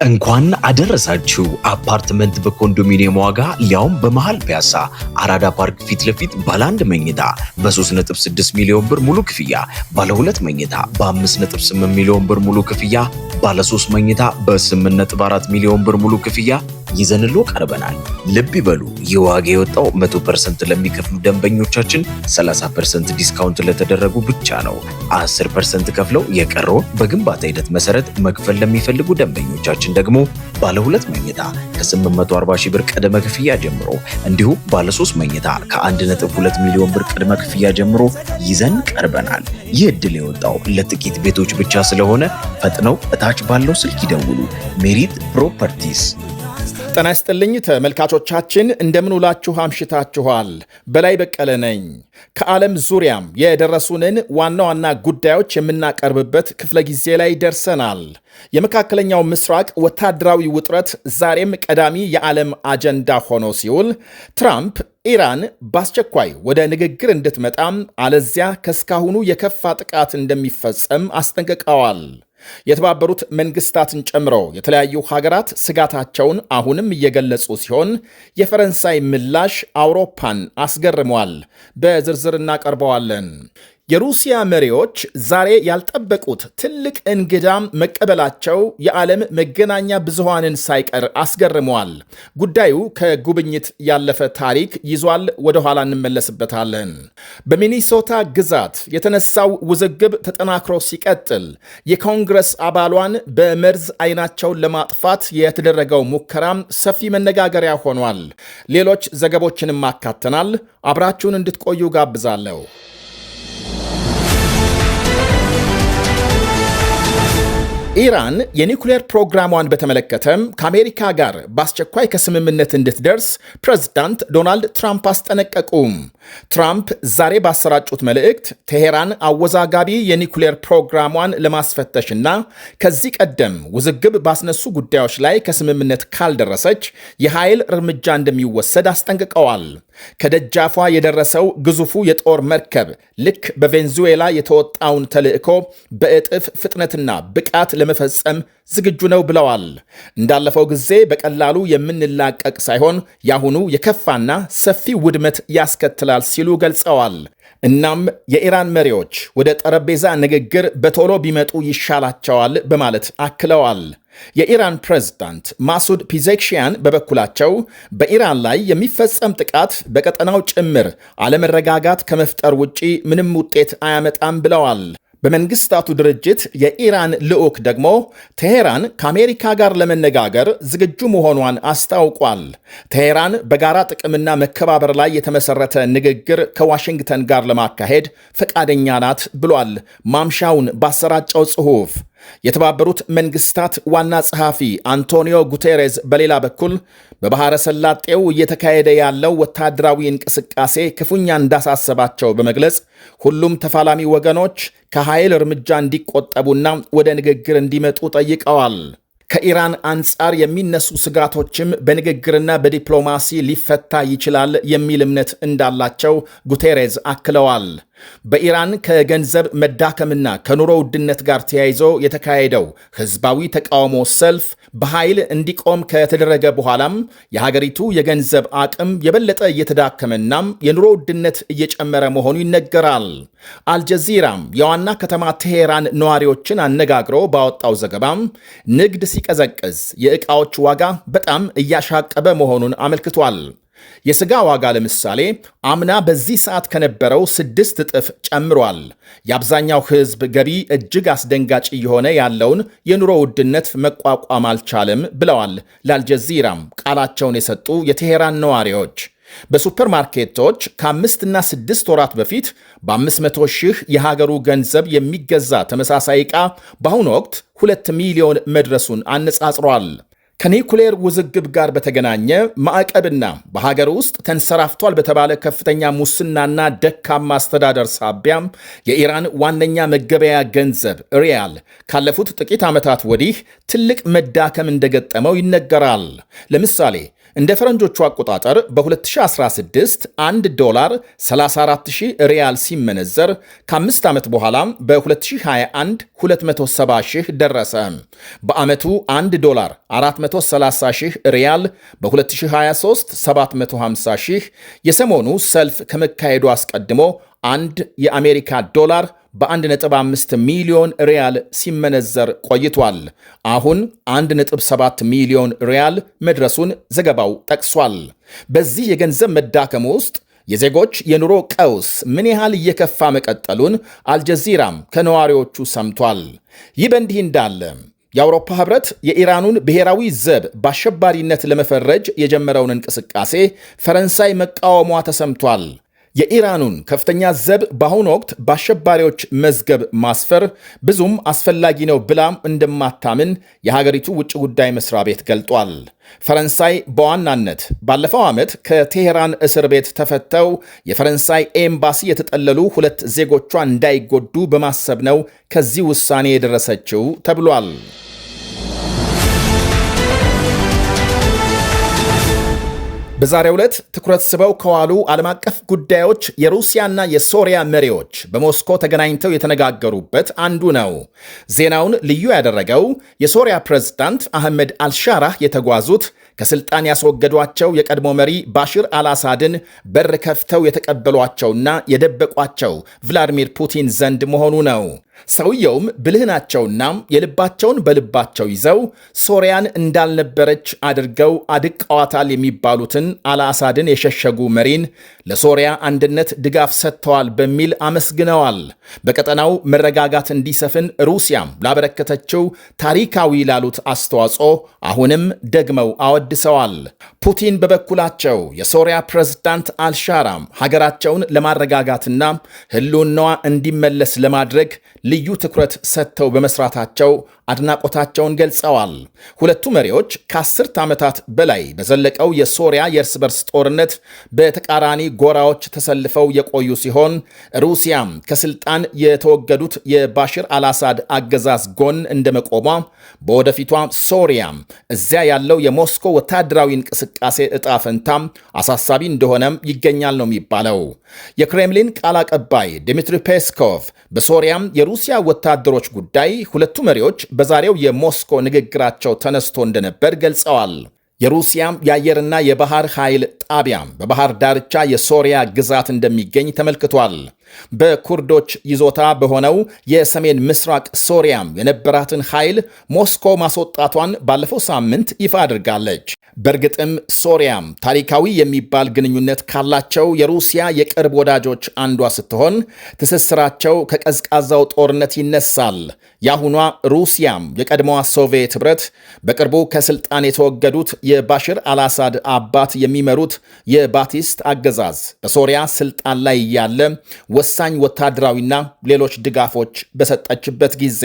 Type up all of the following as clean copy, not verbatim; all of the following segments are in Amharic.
እንኳን አደረሳችሁ። አፓርትመንት በኮንዶሚኒየም ዋጋ፣ ሊያውም በመሃል ፒያሳ አራዳ ፓርክ ፊት ለፊት፣ ባለ አንድ መኝታ በ3.6 ሚሊዮን ብር ሙሉ ክፍያ፣ ባለ ሁለት መኝታ በ5.8 ሚሊዮን ብር ሙሉ ክፍያ፣ ባለ ሶስት መኝታ በ8.4 ሚሊዮን ብር ሙሉ ክፍያ ይዘንሎ ቀርበናል። ልብ ይበሉ፣ ይህ ዋጋ የወጣው 100% ለሚከፍሉ ደንበኞቻችን 30% discount ለተደረጉ ብቻ ነው። 10% ከፍለው የቀረውን በግንባታ ሂደት መሰረት መክፈል ለሚፈልጉ ደንበኞቻችን ደግሞ ባለ ሁለት መኝታ ከ840 ሺህ ብር ቅድመ ክፍያ ጀምሮ፣ እንዲሁም ባለ ሶስት መኝታ ከ1.2 ሚሊዮን ብር ቅድመ ክፍያ ጀምሮ ይዘን ቀርበናል። ይህ እድል የወጣው ለጥቂት ቤቶች ብቻ ስለሆነ ፈጥነው እታች ባለው ስልክ ይደውሉ። ሜሪት ፕሮፐርቲስ። ጤና ይስጥልኝ ተመልካቾቻችን፣ እንደምን ውላችሁ አምሽታችኋል? በላይ በቀለ ነኝ። ከዓለም ዙሪያም የደረሱንን ዋና ዋና ጉዳዮች የምናቀርብበት ክፍለ ጊዜ ላይ ደርሰናል። የመካከለኛው ምስራቅ ወታደራዊ ውጥረት ዛሬም ቀዳሚ የዓለም አጀንዳ ሆኖ ሲውል፣ ትራምፕ ኢራን በአስቸኳይ ወደ ንግግር እንድትመጣም አለዚያ ከእስካሁኑ የከፋ ጥቃት እንደሚፈጸም አስጠንቅቀዋል። የተባበሩት መንግስታትን ጨምሮ የተለያዩ ሀገራት ስጋታቸውን አሁንም እየገለጹ ሲሆን፣ የፈረንሳይ ምላሽ አውሮፓን አስገርሟል። በዝርዝር እናቀርበዋለን። የሩሲያ መሪዎች ዛሬ ያልጠበቁት ትልቅ እንግዳም መቀበላቸው የዓለም መገናኛ ብዙሃንን ሳይቀር አስገርመዋል። ጉዳዩ ከጉብኝት ያለፈ ታሪክ ይዟል። ወደኋላ እንመለስበታለን። በሚኒሶታ ግዛት የተነሳው ውዝግብ ተጠናክሮ ሲቀጥል፣ የኮንግረስ አባሏን በመርዝ አይናቸውን ለማጥፋት የተደረገው ሙከራም ሰፊ መነጋገሪያ ሆኗል። ሌሎች ዘገቦችንም አካተናል። አብራችሁን እንድትቆዩ ጋብዛለሁ። ኢራን የኒውክሌር ፕሮግራሟን በተመለከተም ከአሜሪካ ጋር በአስቸኳይ ከስምምነት እንድትደርስ ፕሬዝዳንት ዶናልድ ትራምፕ አስጠነቀቁ። ትራምፕ ዛሬ ባሰራጩት መልእክት ቴሄራን አወዛጋቢ የኒውክሌር ፕሮግራሟን ለማስፈተሽና ከዚህ ቀደም ውዝግብ ባስነሱ ጉዳዮች ላይ ከስምምነት ካልደረሰች የኃይል እርምጃ እንደሚወሰድ አስጠንቅቀዋል። ከደጃፏ የደረሰው ግዙፉ የጦር መርከብ ልክ በቬንዙዌላ የተወጣውን ተልዕኮ በእጥፍ ፍጥነትና ብቃት ለመፈጸም ዝግጁ ነው ብለዋል። እንዳለፈው ጊዜ በቀላሉ የምንላቀቅ ሳይሆን የአሁኑ የከፋና ሰፊ ውድመት ያስከትላል ሲሉ ገልጸዋል። እናም የኢራን መሪዎች ወደ ጠረጴዛ ንግግር በቶሎ ቢመጡ ይሻላቸዋል በማለት አክለዋል። የኢራን ፕሬዝዳንት ማሱድ ፒዜክሽያን በበኩላቸው በኢራን ላይ የሚፈጸም ጥቃት በቀጠናው ጭምር አለመረጋጋት ከመፍጠር ውጪ ምንም ውጤት አያመጣም ብለዋል። በመንግስታቱ ድርጅት የኢራን ልዑክ ደግሞ ቴሄራን ከአሜሪካ ጋር ለመነጋገር ዝግጁ መሆኗን አስታውቋል። ቴሄራን በጋራ ጥቅምና መከባበር ላይ የተመሰረተ ንግግር ከዋሽንግተን ጋር ለማካሄድ ፈቃደኛ ናት ብሏል ማምሻውን ባሰራጨው ጽሑፍ። የተባበሩት መንግስታት ዋና ጸሐፊ አንቶኒዮ ጉቴሬዝ በሌላ በኩል በባሕረ ሰላጤው እየተካሄደ ያለው ወታደራዊ እንቅስቃሴ ክፉኛ እንዳሳሰባቸው በመግለጽ ሁሉም ተፋላሚ ወገኖች ከኃይል እርምጃ እንዲቆጠቡና ወደ ንግግር እንዲመጡ ጠይቀዋል። ከኢራን አንጻር የሚነሱ ስጋቶችም በንግግርና በዲፕሎማሲ ሊፈታ ይችላል የሚል እምነት እንዳላቸው ጉቴሬዝ አክለዋል። በኢራን ከገንዘብ መዳከምና ከኑሮ ውድነት ጋር ተያይዞ የተካሄደው ህዝባዊ ተቃውሞ ሰልፍ በኃይል እንዲቆም ከተደረገ በኋላም የሀገሪቱ የገንዘብ አቅም የበለጠ እየተዳከመናም የኑሮ ውድነት እየጨመረ መሆኑ ይነገራል። አልጀዚራም የዋና ከተማ ቴሄራን ነዋሪዎችን አነጋግሮ ባወጣው ዘገባም ንግድ ሲቀዘቅዝ የዕቃዎች ዋጋ በጣም እያሻቀበ መሆኑን አመልክቷል። የስጋ ዋጋ ለምሳሌ አምና በዚህ ሰዓት ከነበረው 6 እጥፍ ጨምሯል። የአብዛኛው ሕዝብ ገቢ እጅግ አስደንጋጭ እየሆነ ያለውን የኑሮ ውድነት መቋቋም አልቻለም ብለዋል ለአልጀዚራም ቃላቸውን የሰጡ የቴሄራን ነዋሪዎች። በሱፐርማርኬቶች ከ5ና 6 ወራት በፊት በ500 ሺህ የሀገሩ ገንዘብ የሚገዛ ተመሳሳይ ዕቃ በአሁኑ ወቅት 2 ሚሊዮን መድረሱን አነጻጽሯል። ከኒውክሌር ውዝግብ ጋር በተገናኘ ማዕቀብና በሀገር ውስጥ ተንሰራፍቷል በተባለ ከፍተኛ ሙስናና ደካማ አስተዳደር ሳቢያም የኢራን ዋነኛ መገበያያ ገንዘብ ሪያል ካለፉት ጥቂት ዓመታት ወዲህ ትልቅ መዳከም እንደገጠመው ይነገራል። ለምሳሌ፣ እንደ ፈረንጆቹ አቆጣጠር በ2016 1 ዶላር 34000 ሪያል ሲመነዘር ከ5 ዓመት በኋላ በ2021 270 ሺህ ደረሰ። በዓመቱ 1 ዶላር 430 ሺህ ሪያል፣ በ2023 750 ሺህ። የሰሞኑ ሰልፍ ከመካሄዱ አስቀድሞ አንድ የአሜሪካ ዶላር በ1.5 ሚሊዮን ሪያል ሲመነዘር ቆይቷል። አሁን 1.7 ሚሊዮን ሪያል መድረሱን ዘገባው ጠቅሷል። በዚህ የገንዘብ መዳከም ውስጥ የዜጎች የኑሮ ቀውስ ምን ያህል እየከፋ መቀጠሉን አልጀዚራም ከነዋሪዎቹ ሰምቷል። ይህ በእንዲህ እንዳለ የአውሮፓ ህብረት የኢራኑን ብሔራዊ ዘብ በአሸባሪነት ለመፈረጅ የጀመረውን እንቅስቃሴ ፈረንሳይ መቃወሟ ተሰምቷል። የኢራኑን ከፍተኛ ዘብ በአሁኑ ወቅት በአሸባሪዎች መዝገብ ማስፈር ብዙም አስፈላጊ ነው ብላም እንደማታምን የሀገሪቱ ውጭ ጉዳይ መስሪያ ቤት ገልጧል። ፈረንሳይ በዋናነት ባለፈው ዓመት ከቴሄራን እስር ቤት ተፈተው የፈረንሳይ ኤምባሲ የተጠለሉ ሁለት ዜጎቿ እንዳይጎዱ በማሰብ ነው ከዚህ ውሳኔ የደረሰችው ተብሏል። በዛሬው ዕለት ትኩረት ስበው ከዋሉ ዓለም አቀፍ ጉዳዮች የሩሲያና የሶሪያ መሪዎች በሞስኮ ተገናኝተው የተነጋገሩበት አንዱ ነው። ዜናውን ልዩ ያደረገው የሶሪያ ፕሬዝዳንት አህመድ አልሻራህ የተጓዙት ከስልጣን ያስወገዷቸው የቀድሞ መሪ ባሽር አልአሳድን በር ከፍተው የተቀበሏቸውና የደበቋቸው ቭላዲሚር ፑቲን ዘንድ መሆኑ ነው። ሰውየውም ብልህ ናቸውና የልባቸውን በልባቸው ይዘው ሶሪያን እንዳልነበረች አድርገው አድቀዋታል የሚባሉትን አልአሳድን የሸሸጉ መሪን ለሶሪያ አንድነት ድጋፍ ሰጥተዋል በሚል አመስግነዋል። በቀጠናው መረጋጋት እንዲሰፍን ሩሲያም ላበረከተችው ታሪካዊ ላሉት አስተዋጽኦ አሁንም ደግመው አወድሰዋል። ፑቲን በበኩላቸው የሶሪያ ፕሬዝዳንት አልሻራም ሀገራቸውን ለማረጋጋትና ሕልውናዋ እንዲመለስ ለማድረግ ልዩ ትኩረት ሰጥተው በመስራታቸው አድናቆታቸውን ገልጸዋል። ሁለቱ መሪዎች ከ10 ዓመታት በላይ በዘለቀው የሶሪያ የእርስ በርስ ጦርነት በተቃራኒ ጎራዎች ተሰልፈው የቆዩ ሲሆን፣ ሩሲያም ከስልጣን የተወገዱት የባሽር አልአሳድ አገዛዝ ጎን እንደመቆሟ በወደፊቷ ሶሪያም እዚያ ያለው የሞስኮ ወታደራዊ እንቅስቃሴ እጣ ፈንታም አሳሳቢ እንደሆነም ይገኛል ነው የሚባለው። የክሬምሊን ቃል አቀባይ ዲሚትሪ ፔስኮቭ በሶሪያም የሩሲያ ወታደሮች ጉዳይ ሁለቱ መሪዎች በዛሬው የሞስኮ ንግግራቸው ተነስቶ እንደነበር ገልጸዋል። የሩሲያ የአየርና የባህር ኃይል ጣቢያም በባህር ዳርቻ የሶሪያ ግዛት እንደሚገኝ ተመልክቷል። በኩርዶች ይዞታ በሆነው የሰሜን ምስራቅ ሶሪያም የነበራትን ኃይል ሞስኮ ማስወጣቷን ባለፈው ሳምንት ይፋ አድርጋለች። በእርግጥም ሶሪያም ታሪካዊ የሚባል ግንኙነት ካላቸው የሩሲያ የቅርብ ወዳጆች አንዷ ስትሆን ትስስራቸው ከቀዝቃዛው ጦርነት ይነሳል። የአሁኗ ሩሲያም የቀድሞዋ ሶቪየት ኅብረት በቅርቡ ከስልጣን የተወገዱት የባሽር አልአሳድ አባት የሚመሩት የባቲስት አገዛዝ በሶሪያ ስልጣን ላይ እያለ ወሳኝ ወታደራዊና ሌሎች ድጋፎች በሰጠችበት ጊዜ፣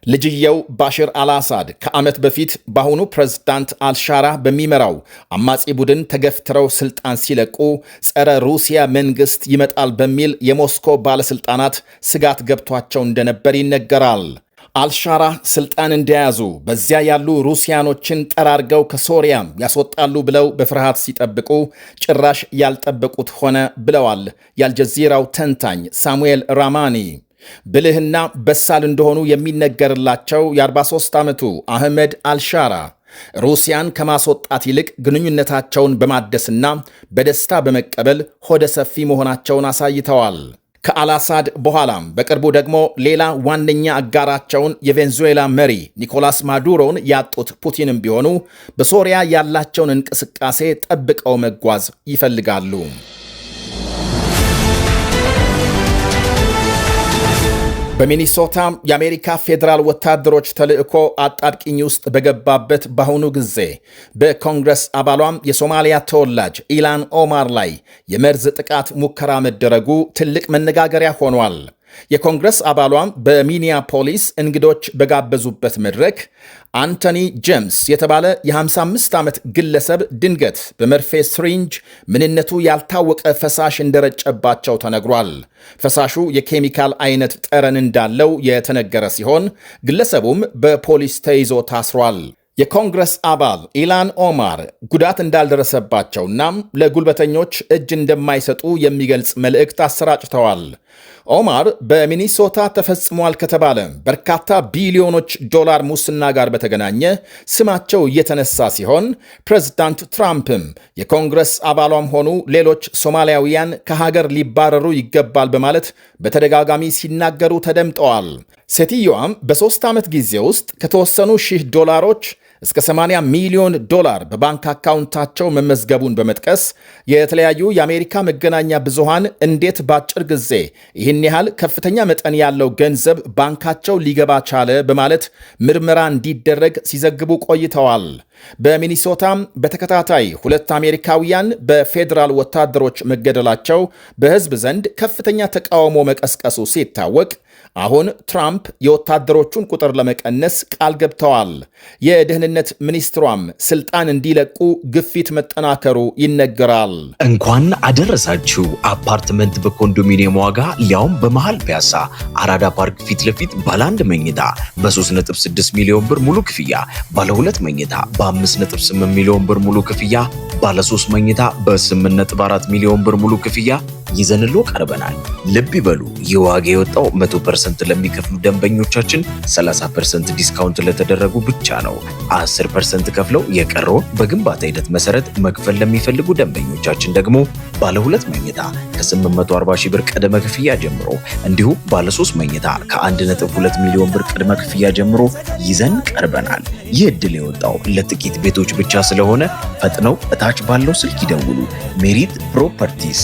ልጅየው ባሽር አልአሳድ ከዓመት በፊት በአሁኑ ፕሬዝዳንት አልሻራ በሚመራው አማጺ ቡድን ተገፍትረው ስልጣን ሲለቁ ጸረ ሩሲያ መንግስት ይመጣል በሚል የሞስኮ ባለስልጣናት ስጋት ገብቷቸው እንደነበር ይነገራል። አልሻራ ስልጣን እንደያዙ በዚያ ያሉ ሩሲያኖችን ጠራርገው ከሶሪያም ያስወጣሉ ብለው በፍርሃት ሲጠብቁ ጭራሽ ያልጠበቁት ሆነ ብለዋል የአልጀዚራው ተንታኝ ሳሙኤል ራማኒ። ብልህና በሳል እንደሆኑ የሚነገርላቸው የ43 ዓመቱ አህመድ አልሻራ ሩሲያን ከማስወጣት ይልቅ ግንኙነታቸውን በማደስና በደስታ በመቀበል ሆደ ሰፊ መሆናቸውን አሳይተዋል። ከአልአሳድ በኋላም በቅርቡ ደግሞ ሌላ ዋነኛ አጋራቸውን የቬንዙዌላ መሪ ኒኮላስ ማዱሮን ያጡት ፑቲንም ቢሆኑ በሶሪያ ያላቸውን እንቅስቃሴ ጠብቀው መጓዝ ይፈልጋሉ። በሚኒሶታ የአሜሪካ ፌዴራል ወታደሮች ተልዕኮ አጣብቂኝ ውስጥ በገባበት በአሁኑ ጊዜ በኮንግረስ አባሏም የሶማሊያ ተወላጅ ኢላን ኦማር ላይ የመርዝ ጥቃት ሙከራ መደረጉ ትልቅ መነጋገሪያ ሆኗል። የኮንግረስ አባሏም በሚኒያፖሊስ እንግዶች በጋበዙበት መድረክ አንቶኒ ጄምስ የተባለ የ55 ዓመት ግለሰብ ድንገት በመርፌ syringe ምንነቱ ያልታወቀ ፈሳሽ እንደረጨባቸው ተነግሯል። ፈሳሹ የኬሚካል አይነት ጠረን እንዳለው የተነገረ ሲሆን ግለሰቡም በፖሊስ ተይዞ ታስሯል። የኮንግረስ አባል ኢላን ኦማር ጉዳት እንዳልደረሰባቸውና ለጉልበተኞች እጅ እንደማይሰጡ የሚገልጽ መልእክት አሰራጭተዋል። ኦማር በሚኒሶታ ተፈጽሟል ከተባለ በርካታ ቢሊዮኖች ዶላር ሙስና ጋር በተገናኘ ስማቸው እየተነሳ ሲሆን፣ ፕሬዝዳንት ትራምፕም የኮንግረስ አባሏም ሆኑ ሌሎች ሶማሊያውያን ከሀገር ሊባረሩ ይገባል በማለት በተደጋጋሚ ሲናገሩ ተደምጠዋል። ሴትየዋም በ3 ዓመት ጊዜ ውስጥ ከተወሰኑ ሺህ ዶላሮች እስከ 80 ሚሊዮን ዶላር በባንክ አካውንታቸው መመዝገቡን በመጥቀስ የተለያዩ የአሜሪካ መገናኛ ብዙሃን እንዴት በአጭር ጊዜ ይህን ያህል ከፍተኛ መጠን ያለው ገንዘብ ባንካቸው ሊገባ ቻለ በማለት ምርመራ እንዲደረግ ሲዘግቡ ቆይተዋል። በሚኒሶታም በተከታታይ ሁለት አሜሪካውያን በፌዴራል ወታደሮች መገደላቸው በሕዝብ ዘንድ ከፍተኛ ተቃውሞ መቀስቀሱ ሲታወቅ፣ አሁን ትራምፕ የወታደሮቹን ቁጥር ለመቀነስ ቃል ገብተዋል። የደህንነት ሚኒስትሯም ስልጣን እንዲለቁ ግፊት መጠናከሩ ይነገራል። እንኳን አደረሳችሁ። አፓርትመንት በኮንዶሚኒየም ዋጋ ሊያውም በመሃል ፒያሳ አራዳ ፓርክ ፊት ለፊት ባለ አንድ መኝታ በ3.6 ሚሊዮን ብር ሙሉ ክፍያ፣ ባለ ሁለት መኝታ በ5.8 ሚሊዮን ብር ሙሉ ክፍያ፣ ባለ ሶስት መኝታ በ8.4 ሚሊዮን ብር ሙሉ ክፍያ ይዘንሎ ቀርበናል። ልብ ይበሉ፣ ይህ ዋጋ የወጣው 100% ለሚከፍሉ ደንበኞቻችን 30% discount ለተደረጉ ብቻ ነው። 10% ከፍለው የቀረውን በግንባታ ሂደት መሰረት መክፈል ለሚፈልጉ ደንበኞቻችን ደግሞ ባለ ሁለት መኝታ ከ840 ሺህ ብር ቅድመ ክፍያ ጀምሮ እንዲሁም ባለ ሶስት መኝታ ከ1.2 ሚሊዮን ብር ቅድመ ክፍያ ጀምሮ ይዘን ቀርበናል። ይህ እድል የወጣው ለጥቂት ቤቶች ብቻ ስለሆነ ፈጥነው እታች ባለው ስልክ ይደውሉ። ሜሪት ፕሮፐርቲስ።